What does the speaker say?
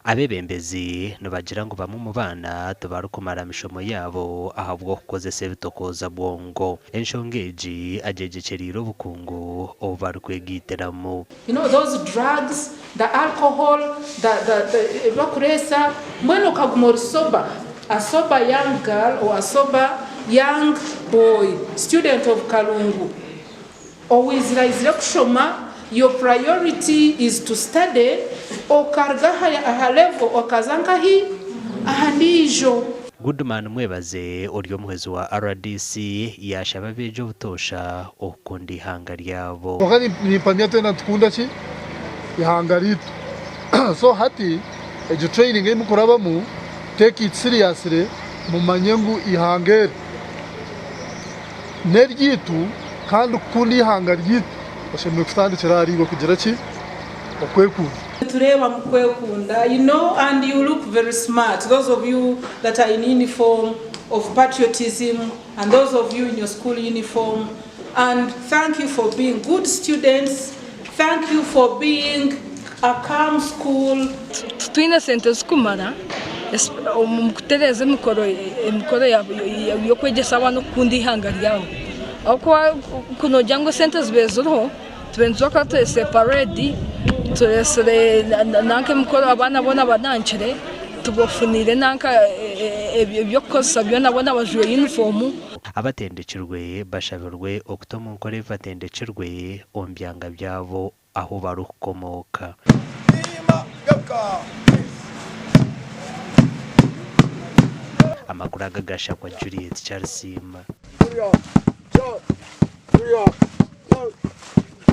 Abeebembezi nibagira ngu bamwe omu baana tibarikumara mishomo yaabo ahabw'okukozesa ebitokooza bwongo. Enshonga egi agyegyekyereire obukungu obu barikwegaitiramu. You know those drugs, the alcohol, the the the ebibakureesa mbwenu okaguma ori sober, a sober young girl or a sober young boy, student of Kalungu owaizire aizire kushoma, your priority is to study, okaruga aha level okaza nkahi? Aha ndiijo. Goodman Mwebaze ori omuhwezi wa rdc yaashaba abeegi obutoosha okukunda eihanga ryabo. Kwonka nimpamya twena nitukunda ki? Eihanga riitu. So hati egyo training ei mukurabamu take it seriously mumanye ngu eihanga eri n'eryaitu kandi kukunda eihanga ryaitu oshemereire kutandikira ahariiwe kugira ki? Okwekunda. Nitureeba mukwekunda you know and you look very smart those of you that are in uniform of patriotism and those of you in your school uniform and thank you for being good students thank you for being a calm school. Titwine sente zirikumara omu kutereeza emikoro emikoro y'okwegyesa abaana okukunda eihanga ryabo ahabw'okuba ku noogira ngu esente zibaire ziriho tubaire nituza kuba tureetsire pareedi tureetsire nanka emikoro abaana boona banankire tubafuniire nanka eby'okukozesa byona boona bajwaire yunifoomu. Abatendekirwe bashabirwe okuta omu nkora ebi batendekirwe omu byanga byabo ahu barikukomooka. Amakuru aga gashakwa Juliet Kyarisiima.